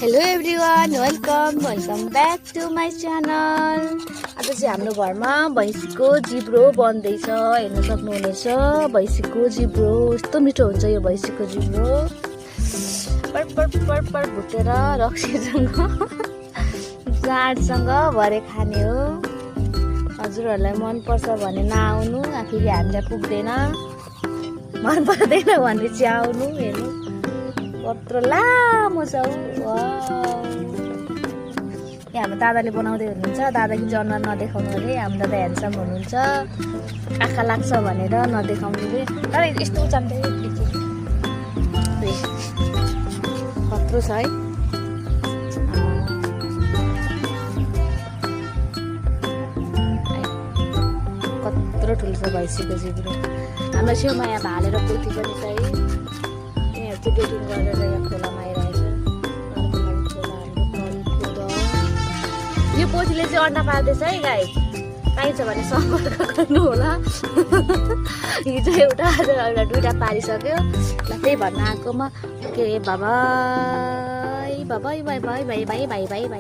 Hello everyone, welcome back to my channel. आज चाहिँ हाम्रो घरमा भैँसीको जिब्रो बन्दैछ। हेर्न सक्नुहुनेछ भैँसीको जिब्रो। यस्तो मिठो हुन्छ यो भैँसीको जिब्रो। पर भुटेर रक्सीसँग जाँडसँग भरे खाने हो। हजुरहरूलाई मनपर्छ भने नआउनु, फेरि हामीलाई पुग्दैन। मन पर्दैन भने चाहिँ आउनु। हेर्नु कत्रो लामो छ। यहाँ हाम्रो दादाले बनाउँदै हुनुहुन्छ। दादा कि चाहिँ अनुहार नदेखाउनु अरे, हाम्रो दादा ह्यान्डसम हुनुहुन्छ। आँखा लाग्छ भनेर नदेखाउनु अरे। तर यस्तो उचाल्दै कत्रो छ है। कत्रो ठुलो छ भैँसीको जिब्रो। हाम्रो छेउमा यहाँ भालेर पोथी पनि छ है। त्यो डेटिङ गरेर यहाँ खोलामा आइरहेछ। यो पोथीले चाहिँ अन्डा पार्दैछ है गाई। काहीँ छ भने सम्पर्क गर्नु होला। हिजो एउटा आज एउटा दुईवटा पारिसक्यो। ल त्यही भन्न आएको म के bye-bye bye-bye by by by by by by by.